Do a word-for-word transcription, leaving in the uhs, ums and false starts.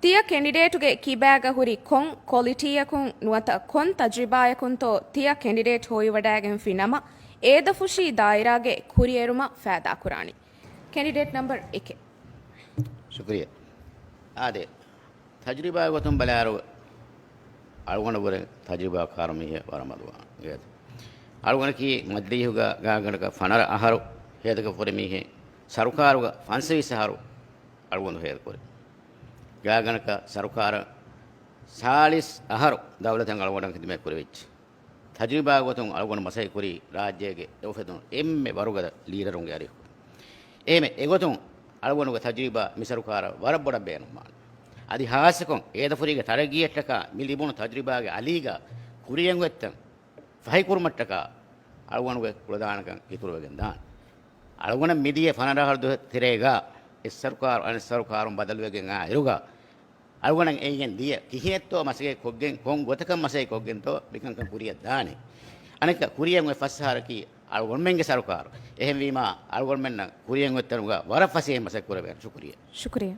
ތިޔަ ކެނޑިޑޭޓުގެ ކިބާގަ ހުރި ކޮން ކޮލިޓީއަކުން ނުވަތަ ކޮން ތަޖްރިބާޔަކުންތޯ ތިޔަ ކެނޑިޑޭޓް ހޮވިވަޑައިގެންފި ނަމަ، އޭދަފުށީ ދާއިރާގެ ކުރިއެރުމަށް ފައިދާކުރާނީ؟ ކެނޑިޑޭޓް ނަމްބަރު އެކެއް. ޝުކުރިއްޔާ. އާދެ، ތަޖްރިބާ ގޮތުން ބަލާއިރު، އަޅުގަނޑު ވުރެ ތަޖްރިބާކާރު މީހެއް ވަރަށް މަދުވާނެ. އަޅުގަނޑަކީ މަޖިލީހުގަ ގާގަނޑަކަށް ފަނަރަ އަހަރު ހޭދަކަށް ފުރި މީހެއް، ސަރުކާރުގަ ފަންސަވީސް އަހަރު އަޅުގަނޑު ހޭދަކުރި. ގާގަނޑަކަށް ސަރުކާރަށް ސާޅީސް އަހަރު ދައުލަތަށް އަޅުގަނޑަށް ޚިދުމަތް ކުރެވިއްޖެ. ތަޖްރިބާ ގޮތުން އަޅުގަނޑު މަސައްކަތް ކުރީ ރާއްޖޭގެ އެއުފެދުނު އެންމެ ވަރުގަދަ ލީޑަރުންގެ އަރިހު. އެހެމެ އެގޮތުން އަޅުގަނޑުގެ ތަޖްރިބާ މި ސަރުކާރަށް ވަރަށް ބޮޑަށް ބޭނުންވާނެ. އަދި ހާއްސަކޮށް އޭދަފުރީގެ ތަރައްގީއަށްޓަކާ މި ލިބުނު ތަޖްރިބާގެ އަލީގަ ކުރިއެރުންވެއްތަން ފަހިކުރުމަށްޓަކާ އަޅުގަނޑުގެ ކުޅަދާނަކަން އިތުރުވެގެން ދާނެ. އަޅުގަނޑަށް މިދިޔަ ފަނަރަ އަހަރު ދުވަހު ތެރޭގަ އެއް ސަރުކާރު އަނެއް ސަރުކާރުން ބަދަލުވެގެން އާ އިރުގަ އަޅުގަނޑަށް އެނގިގެން ދިޔަ ކިހިނެއްތޯ މަސައްކަތް ކޮށްގެން، ކޮން ގޮތަކަށް މަސައްކަތް ކޮށްގެންތޯ މިކަންކަން ކުރިއަށް ދާނީ. އަނެއްކާ ކުރިއަށް އޮތް ފަސް އަހަރަކީ އަޅުގަނޑުމެންގެ ސަރުކާރު. އެހެންވީމާ، އަޅުގަނޑުމެންނަށް ކުރިއަށް އޮތްތަނުގަ ވަރަށް ފަސޭހަ މަސައްކަތް ކުރެވޭނެ. ޝުކުރިއްޔާ. ޝުކުރިއްޔާ.